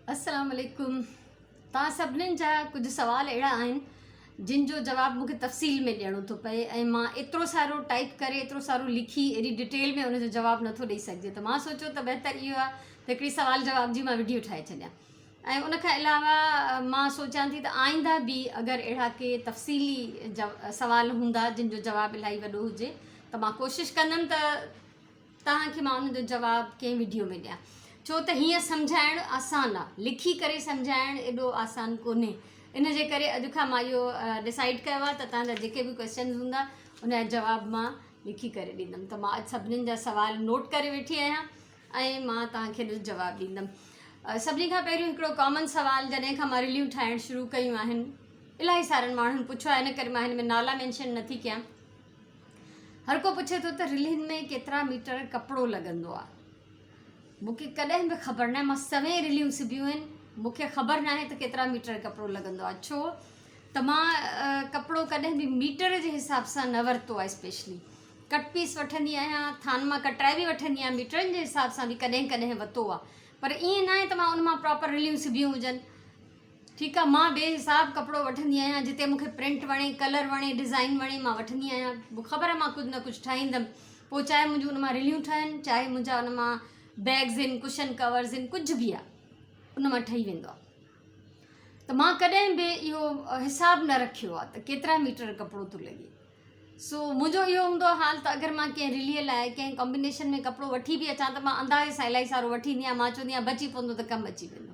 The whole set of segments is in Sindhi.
السلام عليڪم توهان سڀنين جا ڪجهه سوال اهڙا آهن جن جو جواب مونکي تفصيل ۾ ڏيڻو ٿو پئي ۽ مان ايترو سارو ٽائپ ڪري ايترو سارو لکي ايڏي ڊيٽيل ۾ ان جو جواب نٿو ڏئي سگهجي ته مان سوچيو ته بهتر اهو آهي ته هڪڙي سوال جواب جي مان وڊيو ٺاهي ڇڏيان ۽ ان کان علاوه مان سوچيان ٿي ته آئنده به اگر اهڙا ڪي تفصيلي سوال هوندا جن جو جواب الاهي وڏو هجي ته مان ڪوشش ڪندم ته توهان کي مان ان جو جواب ڪنهن وڊيو ۾ ڏيان ڇو ته هيئن سمجهائڻ آسان آ لکي ڪري سمجهائڻ ايڏو آسان ڪونهي ان جي ڪري اڄ کان مان اهو ڊسائيڊ ڪيو آ ته توهان جا جيڪي به ڪويسچنز هوندا ان جا جواب مان لکي ڪري ڏيندم ته مان اڄ سڀنين جا سوال نوٽ ڪري ويٺي آهيان ۽ مان توهان کي ان جو جواب ڏيندم سڀني کان پهريون هڪڙو ڪامن سوال جڏهن کان مان رليون ٺاهڻ شروع ڪيون آهن الاهي سارن ماڻهن پڇيو آهي ان ڪري مان هن ۾ نالا مينشن نٿي ڪيان هر ڪو پڇي ٿو ته رلين ۾ ڪيترا ميٽر ڪپڙو لڳندو آ. مون کي ڪڏهن به خبر ناهي، مان سوين رليون سبيون آهن، مون کي خبر ناهي ته ڪيترا ميٽر ڪپڙو لڳندو آ. ڇو ته مان ڪپڙو ڪڏهن به ميٽر جي حساب سان نه ورتو آ اسپيشلي ڪٽ پيس وٺندي آهيان، ٿان مان ڪٽرائي به وٺندي آهيان، ميٽرن جي حساب سان به ڪڏهن ڪڏهن وتو آ پر ائين ناهي ته مان ان مان پراپر رليون سبيون هجن. ٺيڪ آ مان بي حساب ڪپڙو وٺندي آهيان جتي مون کي پرنٽ وڻي ڪلر وڻي ڊزائن وڻي مان وٺندي آهيان مون خبر آ مان ڪجهه نه ڪجهه ٺاهيندم پوء چاهي منهنجون ان مان رليون ٺهن چاهي منهنجا ان مان بيگز آهن ڪشن ڪورز آهن ڪجهه به آ ان مان ٺهي ويندو آ ته مان ڪڏهن به اهو حساب نه رکيو آ ته ڪيترا ميٽر ڪپڙو ٿو لڳي سو منهنجو اهو هوندو آهي حال ته اگر مان ڪنهن رليء لاء ڪنهن ڪمبينيشن ۾ ڪپڙو وٺي به اچان ته مان اندازي سان الاهي سارو وٺي ايندي آهيان مان چوندي آهيان بچي پوندو ته ڪم اچي ويندو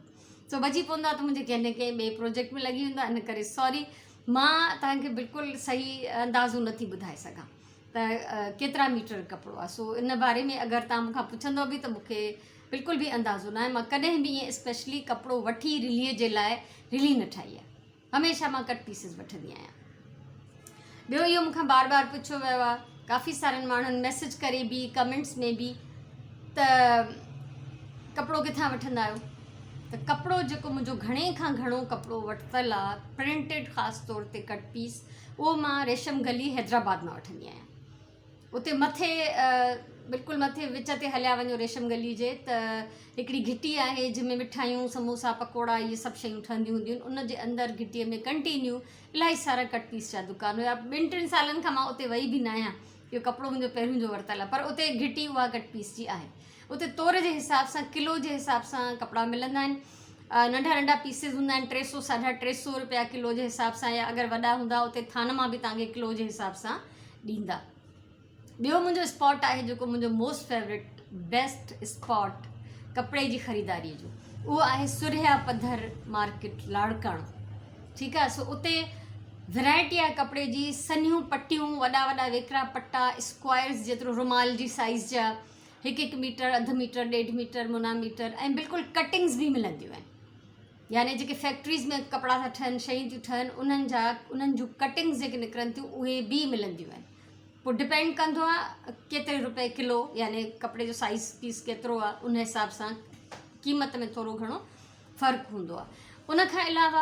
سو بچي پوندو آهي ته منهنجي ڪنهن نه ڪنهن ٻئي پروجيڪٽ ۾ لڳي ويندو آهي ان ڪري سوري مان توهان کي بلڪل صحيح اندازو نٿي ٻڌائي سگهان ته ڪيترا ميٽر ڪپڙو آهي سو ان باري ۾ اگر توهان مون کان پڇندو به ته مون کي بلڪل به اندازو ناهي مان ڪڏهن به ائين اسپيشلي ڪپڙو وٺي رليء جي لاء رلي نه ٺاهي آهي هميشه مان ڪٽ پيسز وٺندي آهيان. ٻيو اهو مون کان بار بار پڇيو ويو آهي ڪافي سارن ماڻهن ميسج ڪري به ڪمينٽس ۾ به ته ڪپڙو ڪٿان وٺندا آهيو ته ڪپڙو جيڪو منهنجو گهڻي کان گهڻو ڪپڙو ورتل آهي پرنٽيڊ خاص طور تي ڪٽ پيس اهو مان ريشم گلي حيدرآباد مان وٺندي آهيان اتي مٿي بلڪل مٿي وچ تي هليا وڃو ريشم گلي جي ته هڪڙي گهٽي آهي جنهن ۾ مٺايون سموسا پڪوڙا اهي سڀ شيون ٺهنديون هونديون آهن ان جي اندر گهٽيء ۾ ڪنٽينيو الاهي سارا ڪٽ پيس جا دڪان هيا ٻن ٽن سالن کان مان اتي وئي به نه آهيان اهو ڪپڙو منهنجو پهريون جو ورتل آهي پر اتي گهٽي اها ڪٽ پيس جي آهي اتي تور جي حساب سان ڪلو جي حساب سان ڪپڙا ملندا آهن ننڍا ننڍا پيسز هوندا آهن ٽي سو ساڍا ٽي سو روپيا ڪلو جي حساب سان يا اگر وڏا هوندا اتي ٿان مان به توهان کي ڪلو جي حساب سان ڏيندا. ٻيو منهنجو اسپاٽ آهي جيڪو منهنجو موسٽ فيورٽ بيسٽ اسپاٽ ڪپڙي جي خريداري جو اهو آهي سرهيا پڌر مارڪيٽ لاڙڪاڻو ٺيڪ آهي سو اتي ورائٽي آهي ڪپڙي جي سنهيون پٽيون وڏا وڏا ويڪرا پٽا اسڪوائرز جيترو رومال جي سائز جا هڪ هڪ ميٽر اڌ ميٽر ڏيڍ ميٽر منا ميٽر ۽ بلڪل ڪٽنگز به ملنديون آهن يعني جيڪي فيڪٽريز ۾ ڪپڙا ٿا ٺهن شيون ٿيون ٺهن انهن جا انهن جون ڪٽنگز جيڪي نڪرن ٿيون اهي به ملنديون آهن پوء ڊپينڊ ڪندو آهي ڪيتري روپئي ڪلو يعني ڪپڙي جو سائز پيس ڪيترو آهي ان حساب سان قيمت ۾ ٿورو گهڻو فرق هوندو آهي ان کان علاوه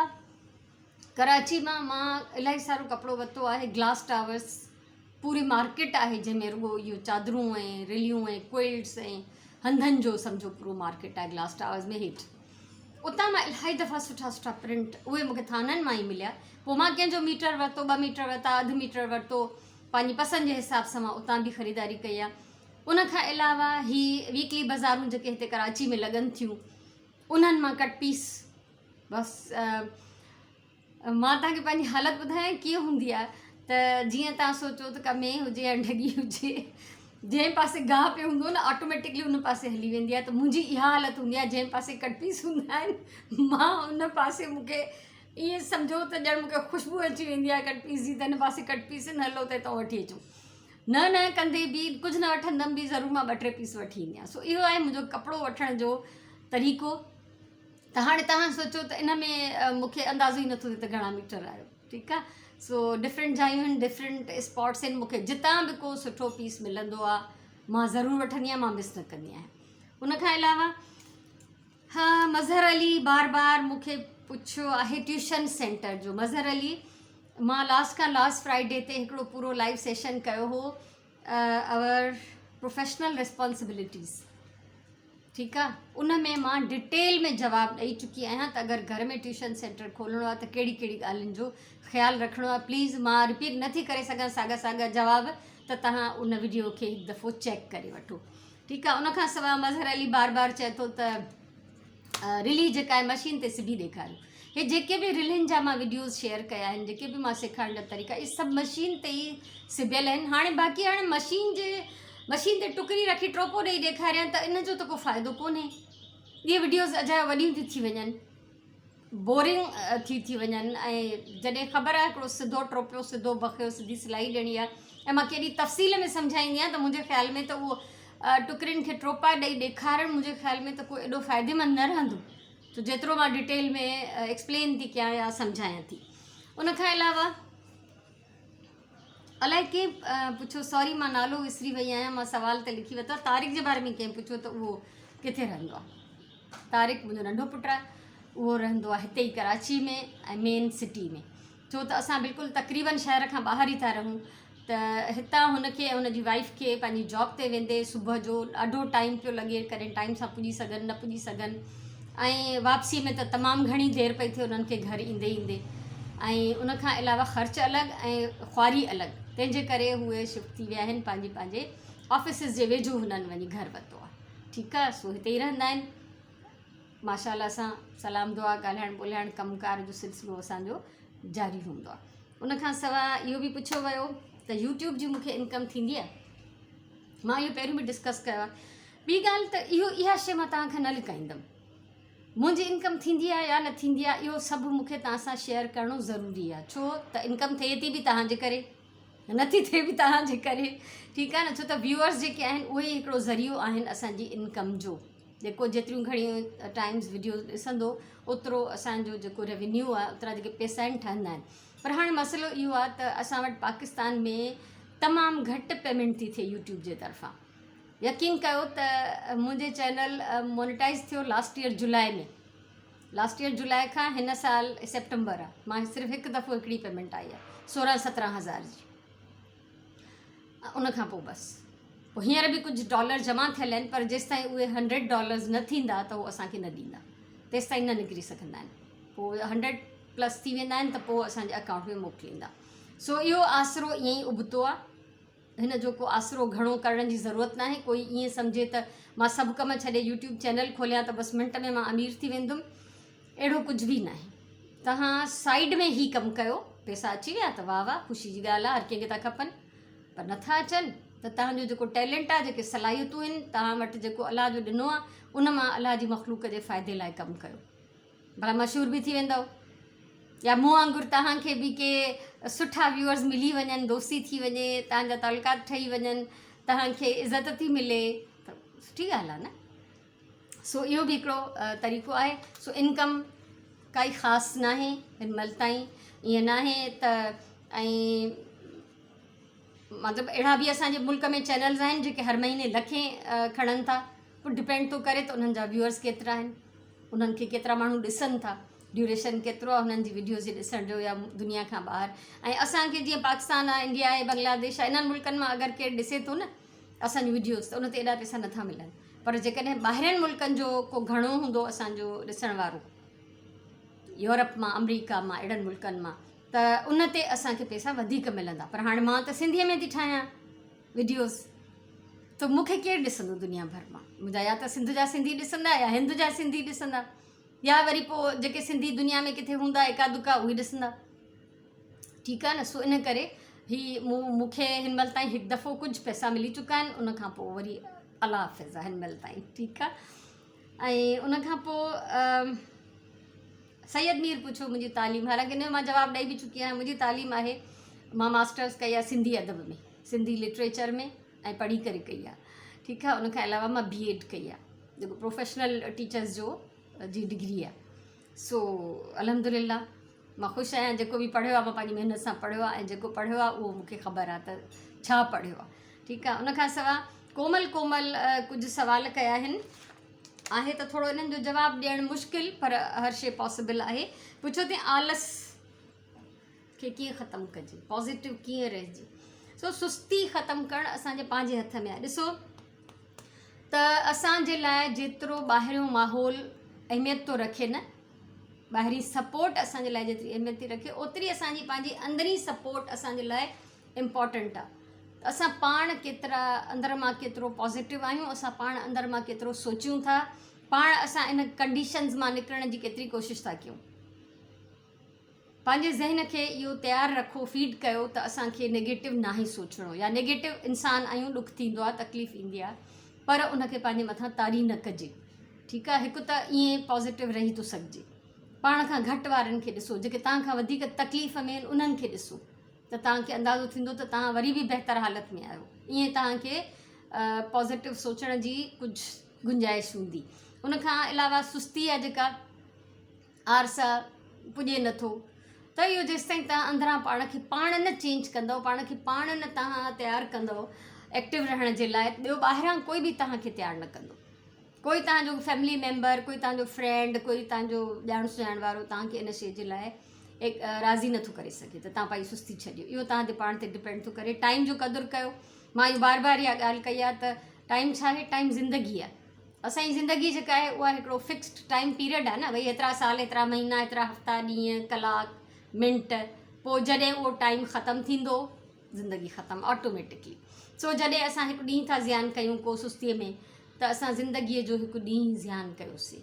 ڪراچي مان مان الاهي سارو ڪپڙو ورتو آهي گلاس ٽاورس پوري مارڪيٽ آهي جنهن ۾ رڳو اهو چادرون ۽ رليون ۽ ڪوئلٽس ۽ هنڌن جو سمجهو پورو مارڪيٽ آهي گلاس ٽاورز ۾ هيٺ اتان مان الاهي دفعا سٺا سٺا پرنٽ اهي مونکي ٿانن مان ئي مليا پوء مان ڪنهن جو ميٽر ورتو ٻه ميٽر ورتا اڌ ميٽر ورتو پنهنجي پسند جي حساب سان مان اتان به خريداري ڪئي آهي ان کان علاوه هي ويڪلي بازارون جيڪي هتي ڪراچي ۾ لڳن ٿيون انهن مان ڪٽ پيس بس مان توهان کي پنهنجي حالت ٻڌايان ڪيئن هوندي آهي ته جيئن توهان سوچو ته ڪا مينهن هجي يا ڍڳي هجي جنهن پاسي گاهه پيو هوندو نه آٽوميٽڪلي ان پاسي هلي ويندي آهي ته منهنجي اها حالت هوندي آهي جنهن پاسي ڪٽ پيس هوندا آهن مان ان پاسي مون کي ائين سمجهو ته ڄڻ مون کي خوشبو اچي ويندي آهي ڪٽ پيس جي ته هن پاسي ڪٽ پيس آهن هلو ته هتان وٺي اچون نه نه ڪندي به ڪجهه نه وٺندم به ضرور مان ٻه ٽي پيس وٺي ايندي آهيان سو اهو آهي منهنجو ڪپڙو وٺڻ جو طريقو ته هاڻي توهان سوچو ته ان ۾ مون کي اندازو ئي نٿو ٿئي ته گهڻا ميٽر آيو ٺيڪ آ سو ڊفرنٽ جايون آهن ڊفرنٽ اسپاٽس آهن مون کي جتان به ڪو سٺو پيس ملندو آ مان ضرور وٺندي آهيان مان مس نه ڪندي آهيان ان کان علاوه ها مظهر علي بار بار مون کي پڇيو آهي ٽيوشن سينٽر جو مظهر علي مان لاسٽ کان لاسٽ فرائيڊي تي هڪڙو پورو لائيو سيشن ڪيو هو اور پروفيشنل ريسپانسبلٽيز. ٺيڪ آ ان ۾ مان ڊٽيل ۾ جواب ڏئي چڪي آهيان ته اگر گهر ۾ ٽيوشن سينٽر کولڻو آ ته ڪهڙي ڪهڙي ڳالهين جو خيال رکڻو آ پليز مان رپيٽ نه ٿي ڪري سگهان ساڳا ساڳا جواب ته توهان ان وڊيو کي هڪ دفعو چيڪ ڪري وٺو ٺيڪ آ ان کان سواء مظهر علي بار بار چئي ٿو ته رلي جيڪا آهي مشين تي سبي ڏيکاريو هي جيڪي به رلين جا مان وڊيوز شيئر ڪيا آهن جيڪي به مان سيکارڻ جا طريقا اهي سڀ مشين تي ئي سبيل آهن هاڻي باقي هاڻي مشين جي مشين تي ٽڪري رکي ٽوپو ڏئي ڏيکاريان ته ان جو ته ڪو فائدو ڪونهي اهي وڊيوز اجايو وڏيون ٿيون ٿي وڃن بورنگ ٿي ٿي وڃن ۽ جڏهن خبر آهي هڪڙو سڌو ٽوپيو سڌو بخيو سڌي سلائي ڏيڻي آهي ۽ مان ڪيڏي تفصيل ۾ سمجهائيندي آهيان ته منهنجي خيال ۾ ته اهو ٽڪرين کي ٽوپا ڏئي ڏيکارڻ منهنجي خيال ۾ ته ڪو ايڏو فائديمند نه رهندو ڇو جيترو مان ڊيٽيل ۾ ايڪسپلين ٿي ڪيان يا سمجهايان ٿي ان کان علاوه الائي ڪنهن پڇيو سوري مان نالو وسري وئي آهيان مان سوال ته لکي ورتو طارق جي باري ۾ ڪنهن پڇيو ته اهو ڪٿي رهندو آهي طارق منهنجو ننڍو پٽ آهي اهو رهندو آهي هتي ئي ڪراچي ۾ ۽ مين سٽي ۾ ڇو ته اسان بلڪل تقريبن شهر کان ٻاهر ئي ٿا رهون ته هتان هن کي ۽ هن جي وائيف کي پنهنجي جاب تي ويندي صبح جو ڏاڍو ٽائيم پيو لڳي ڪڏهن ٽائيم سان پڄي سگهن نه پڄي سگهن ۽ واپسي ۾ ته تمام گهڻي دير پئي ٿئي انهن کي گهر ايندي ايندي ۽ ان کان علاوه خرچ الڳ ۽ خواري الڳ تنهن جي ڪري اهي شفٽ ٿي ويا آهن پنهنجي پنهنجي آفيسز جي ويجهو هنن وڃي گهر ورتو آهي ٺيڪ آهي سو هتي ئي رهندا آهن ماشاء الله سان سلام دعا ڳالهائڻ ٻولهائڻ ڪم ڪار جو سلسلو اسانجو جاري هوندو آهي ان کان سواء اهو به پڇيو ويو ته يوٽيوب جي مونکي انڪم ٿيندي آهي مان اهو پهريون به ڊسڪس ڪيو آهي ٻي ڳالهه ته اهو اها شي مان توهان کان نه لڪائيندم منهنجي انڪم ٿيندي آهي يا نه ٿيندي آهي اهو سڀ مونکي توهان سان شيئر ڪرڻو ضروري آهي ڇو ته انڪم ٿئي ٿي به توهان جي ڪري نٿي ٿئي به توهان جي ڪري ٺيڪ آهي نه ڇو ته ويوئرس جيڪي آهن اهي ئي هڪڙو ذريعو آهن اسان جي انڪم جو جيڪو جيتريون گهڻيون ٽائمز وڊيوز ڏسندو اوترو اسان جو جيڪو ريونيو آهي اوترا جيڪي پيسا آهن ٺهندا آهن پر هاڻي مسئلو اهو آهي ته اسان وٽ پاڪستان ۾ تمام گهٽ پيمينٽ ٿي ٿئي يوٽيوب جي طرفان يقين ڪيو ته منهنجي چينل مونيٽائز ٿيو لاسٽ ايئر جولاء ۾ لاسٽ ايئر جولاء کان هن سال سيپٽمبر آ مان صرف هڪ دفعو هڪڙي پيمينٽ آئي آ 16 17 هزار جي ان کان پوء بس پوء هينئر به ڪجهه ڊالر جمع ٿيل آهن پر جيستائين اهي هنڊريڊ ڊالرز نه ٿيندا ته هو اسان کي نه ڏيندا تيستائين نه نڪري سگهندا آهن پوء هنڊريڊ پلس ٿي ويندا آهن ته پوء اسان جي اڪائونٽ ۾ موڪليندا سو اهو آسرو ائين ئي ابتو آ هن جو ڪو آسرو گهڻو ڪرڻ جي ضرورت ناهي ڪوئي ائين سمجهي ته مان سڀ ڪم ڇڏي يوٽيوب چينل کوليان ته بس منٽ ۾ مان امير ٿي ويندم اهڙو ڪجهه به ناهي توهان سائيڊ ۾ هي ڪم ڪيو پيسا اچي ويا ته واهه واهه خوشي جي ڳالهه آهي هر ڪنهن کي ٿا کپن پر نٿا اچن ته توهان جو جيڪو ٽيلنٽ آهي جيڪي صلاحيتون آهن توهان وٽ جيڪو الله جو ڏنو آهي ان مان الله جي مخلوق جي فائدي لاء ڪم ڪيو ڀلا مشهور به ٿي ويندؤ يا مون وانگر توهان کي به ڪي سٺا ويوئرز ملي وڃن دوستي ٿي وڃي توهان جا تعلقات ٺهي وڃن توهان کي عزت ٿي ملي ته سٺي ڳالهه آهي نه سو اهو به هڪڙو طريقو آهي سو انڪم ڪائي خاص ناهي هن مهل تائين ائين ناهي ته ۽ مطلب اهڙا به اسانجي ملڪ ۾ چينلز آهن جيڪي هر مهيني لکين کڻن ٿا پوء ڊپينڊ ٿو ڪري ته انهن جا ويوئرز ڪيترا آهن انهن کي ڪيترا ماڻهو ڏسن ٿا ڊيوريشن ڪيترو آهي انهن جي وڊيوز جي ڏسڻ جو يا دنيا کان ٻاهر ۽ اسان کي جيئن پاڪستان آهي انڊيا آهي بنگلاديش آهي انهن ملڪن مان اگر ڪير ڏسي ٿو نه اسان جون وڊيوز ته ان تي ايڏا پئسا نٿا ملن پر جيڪڏهن ٻاهرين ملڪن جو ڪو گهڻو هوندو اسان جو ڏسڻ وارو يورپ مان آمريڪا مان اهڙن ملڪن مان ته ان تي اسان کي پئسا وڌيڪ ملندا پر هاڻي مان ته سنڌيء ۾ ٿي ٺاهيان وڊيوز ته مون کي ڪير ڏسندو دنيا ڀر مان منهنجا يا ته سنڌ جا سنڌي ڏسندا يا هند جا سنڌي ڏسندا يا وري پوء جيڪي سنڌي دنيا ۾ ڪٿي هوندا اڪا دڪا اهي ڏسندا ٺيڪ آهي نه سو ان ڪري هي مون مون کي هن مهل تائين هڪ دفعو ڪجهه پئسا ملي چڪا آهن ان کان پوء وري الله حافظ آهي هن مهل تائين ٺيڪ آهي ۽ ان کان پوء سيد مير پڇيو منهنجي تعليم حالانڪه ان جو مان جواب ڏئي به چڪي آهيان منهنجي تعليم آهي مان ماسٽرس ڪئي آهي سنڌي ادب ۾ سنڌي لٽريچر ۾ ۽ پڙهي ڪري ڪئي آهي ٺيڪ آهي ان کان علاوه مان بي ايڊ ڪئي آهي جيڪو پروفيشنل ٽيچرس جو جي ڊگري آهي سو الحمد لله مان خوش آهيان جيڪو به پڙهيو آهي مان پنهنجي محنت سان پڙهيو آهي ۽ جيڪو پڙهيو آهي اهو مونکي خبر آهي ته ڇا پڙهيو آهي ٺيڪ آهي ان کان سواء ڪومل ڪومل ڪجهه سوال ڪيا آهن آهي ته ٿورو انهن جو جواب ڏيڻ مشڪل پر هر شي پاسيبل آهي پڇو ته آلس کي ڪيئن ختم ڪجي پازيٽو ڪيئن رهجي سو سستي ختم ڪرڻ اسان جي پنهنجي هٿ ۾ آهي ڏسو ته اسان جي لاء جيترو ٻاهريون ماحول اهميت ٿو رکي نه ٻاهرين سپورٽ اسان جي لاء جيتري اهميت ٿي رکي اوتري اسان جي پنهنجي اندرين سپورٽ اسان جي لاء امپورٽنٽ آهي ته اسان پاڻ ڪيترا اندر مان ڪيترو پازيٽو آهيون اسان پاڻ اندر مان ڪيترو سوچيون ٿا پاڻ اسان ان ڪنڊيشنز مان نڪرڻ جي ڪيتري ڪوشش ٿا ڪيون پنهنجي ذهن کي اهو تيار رکو فيڊ ڪيو ته اسان کي نيگيٽو ناهي سوچڻو يا نيگيٽو انسان آهيون ڏک ٿيندو آهي تڪليف ايندي آهي پر ان کي پنهنجي مٿان طاري نه ڪجي ٺيڪ آهي هڪ ته ائين پازيٽو رهي ٿو سگهجي پاڻ کان گهٽ وارن کي ڏسو جيڪي توهان کان وڌيڪ تڪليف ۾ آهن انهن کي ڏسو ته توهان کي اندازو ٿيندو ته توهان وري به بهتر حالت ۾ آهيو ائين توهان کي پازيٽو سوچڻ جي ڪجهه گنجائش هوندي ان کان علاوه سستي آهي جيڪا آرسا پڄي نٿو ته اهو جيستائين توهان اندران پاڻ کي پاڻ نه چينج ڪندؤ پاڻ کي پاڻ نه توهان تيار ڪندؤ ايڪٽو رهڻ جي لاء ٻيو ٻاهران ڪوئي به توهان کي تيار نه ڪندو ڪوئي توهان جو فيملي ميمبر ڪوئي توهان جو فرينڊ ڪوئي توهان جو ڄاڻ سڃاڻ وارو توهان کي ان شيء جي لاء راضي نٿو ڪري سگهي ته توهان پنهنجي سستي ڇڏيو اهو توهان تي پاڻ تي ڊپينڊ ٿو ڪري ٽائيم جو قدر ڪيو مان اهو بار بار اها ڳالهه ڪئي آهي ته ٽائيم ڇا آهي ٽائيم زندگي آهي اسان جي زندگي جيڪا آهي اها هڪڙو فڪسڊ ٽائيم پيريڊ آهي نه ڀئي هيترا سال هيترا مهينا هيترا هفتا ڏينهن ڪلاڪ منٽ پوء جڏهن اهو ٽائيم ختم ٿيندو زندگي ختم آٽوميٽڪلي سو جڏهن اسان هڪ ڏينهن ٿا زيان ڪيون ڪو سستي ۾ ته اسان زندگيء جو هڪ ڏينهن زيان ڪيوسي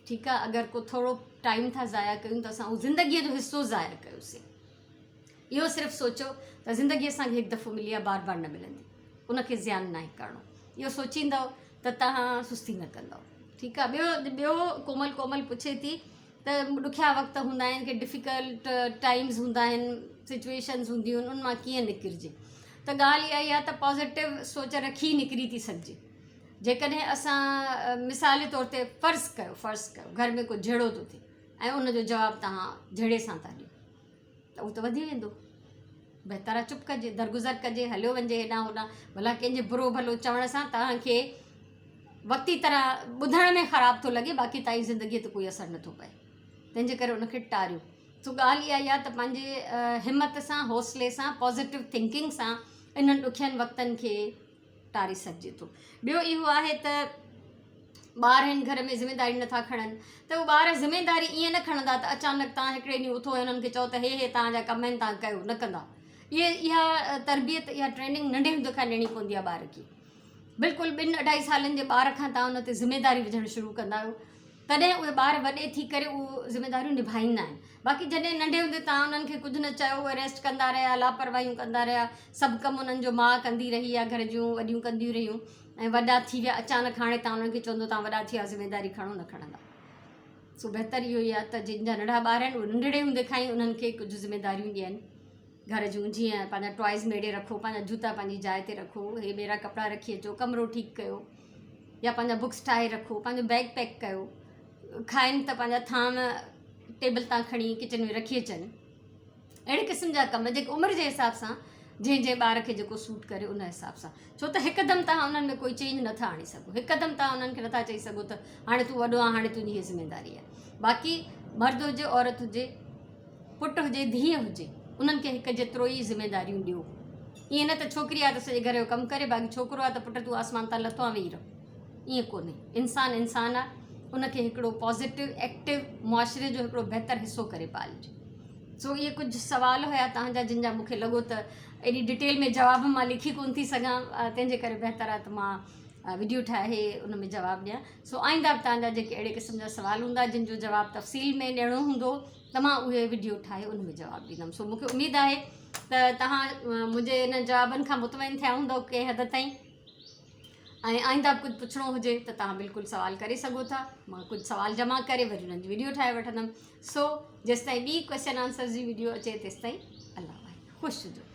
ٺيڪ آهي اگر ڪو ٿورو ٽائيم ٿا ضايع ڪيون ته اسان اهو زندگيء جو حصو ضايع ڪيوسي اهو صرف سوچو ته زندگي اسان کي هڪ دفعو ملي آهي بار بار نه ملندي ان کي زيان ناهي ڪرڻو اهو سوچيندؤ ته توهان سستي نه ڪندؤ ٺيڪ آهي ٻيو ٻيو ڪومل ڪومل پڇي ٿي ته ڏکيا وقت هوندا آهن ڪي ڊفيڪلٽ ٽائمز هوندا آهن سچويشنز هونديون آهن ان مان ڪيئن نڪرجي ته ڳالهه اها ئي آهي ته پازيٽو سوچ رکي نڪري ٿي سگهجي جيڪڏهن اسان مثال جي طور تي فرض ڪيو فرض ڪيو گهر ۾ ڪو جهيڙو ٿو ٿئي ۽ ان جو جواب توهان جهيڙي سان ٿا ڏيو ته اهو ته وڌي ويندو. بهتر آهي چپ ڪجي، درگذر ڪجي، هليو وڃجي هيڏانهن هوڏانهن. ڀلا ڪنهن جي برو ڀلو چوڻ سان توهان کي وقتي طرح ٻڌڻ ۾ خراب ٿو لڳي باقي توهان جي زندگيء تي ڪوئي اثر نٿو پئي. تنهن جي ڪري ان کي ٽاريو. سو ڳالهه اها ئي آهي ته پنهنجي همت سان، حوصلي سان، پازيٽو ٿنڪنگ سان انهن ڏکين وقتن کي ٽاري سگهجي ٿو. ٻيو اهو آهي ته ٻار هن گهر ۾ ذميداري نٿا کڻن ته اهي ٻار ذميداري ائين نه کڻندا ته اچانڪ توهان هڪڙي ڏينهن اٿو ۽ انهن کي چئو ته هي هي توهان جا ڪم آهن توهان ڪيو نه ڪندا. اهي اها تربيت اها ٽريننگ ننڍي هوندي کان ڏيڻي پوندي آهي ٻار کي. بلڪل ٻن اڍائي سالن جي ٻار کان توهان ان تي ذميداري وجهڻ شروع ڪندا آهيو تڏهن اهي ٻار وڏي ٿي ڪري اهو ذميداريون نڀائيندا آهن باقي جڏهن ننڍي هوندي توهان انهن کي ڪجهه نه چيو اهي ريسٽ ڪندا رهيا لاپرواهيون ڪندا رهيا سڀ ڪم انهن جو ماء ڪندي رهي يا گهر جون وڏيون ڪنديون رهيون ۽ وڏا ٿي ويا اچانڪ هاڻي توهان انهن کي چوندو توهان وڏا ٿي ويا ذميداري کڻو نه کڻندا سو بهتر اهو ئي آهي ته جن جا ننڍا ٻار آهن اهي ننڍڙي هوندي کان ئي انهن کي ڪجهه ذميداريون ڏين گهر جون جيئن پنهنجا ٽوائز ميڙي رکو پنهنجا جوتا پنهنجي جاء تي رکو هي ميرا ڪپڙا رکي اچو ڪمرو ٺيڪ ڪيو يا پنهنجا بڪس ٺاهي رکو پنهنجو بيگ پيڪ ڪيو کائن ته پنهنجا ٿانو ٽيبل تان کڻي ڪچن ۾ رکي اچن اهڙي قسم جا ڪم جيڪي عمر جي حساب سان جنهن جنهن ٻار کي جيڪو سوٽ ڪري ان حساب سان ڇو ته هڪدم توهان انهن ۾ ڪوئي چينج نٿا آڻي سگهو هڪدم توهان انهن کي نٿا چئي سگهو ته هاڻي تون وڏو آهين هاڻي تنهنجي هي ذميداري آهي باقي مرد هجي عورت هجي پٽ هجي ڌيء هجي انهن کي هڪ جيترو ئي ذميداريون ڏيو ائين نه ته ڇوڪري آهي ته سڄي گهر جو ڪم ڪري باقي ڇوڪرو آهي ته پٽ تون آسمان تان لٿو آهين ويهي رهه ائين ڪونهي انسان انسان آهي ان کي هڪڙو پازيٽو ايڪٽو معاشري جو هڪڙو بهتر حصو ڪري پالجي سو اهي ڪجهه سوال هيا تهان جا جن جا مون کي لڳو ته ايڏي ڊيٽيل ۾ جواب مان لکي ڪونه ٿي سگهان تنهن جي ڪري بهتر آهي ته مان وڊيو ٺاهي ان ۾ جواب ڏيان سو آئنده به تهان جا جيڪي اهڙي قسم جا سوال هوندا جن جو جواب تفصيل ۾ ڏيڻو هوندو ته مان اهي وڊيو ٺاهي ان ۾ جواب ڏيندم سو مونکي اميد آهي ته توهان منهنجي انهن جوابن کان مطمئن ٿيا هوندؤ ڪنهن حد تائين ۽ آئنده به ڪجهه پڇڻو هجي ته توهان بلڪل سوال ڪري سگهو ٿا مان ڪجهه سوال جمع ڪري وري انهن جي وڊيو ٺاهي وٺندم سو جيستائين ٻي ڪويشچن آنسرز جي وڊيو اچي تيستائين الله خوش هجو.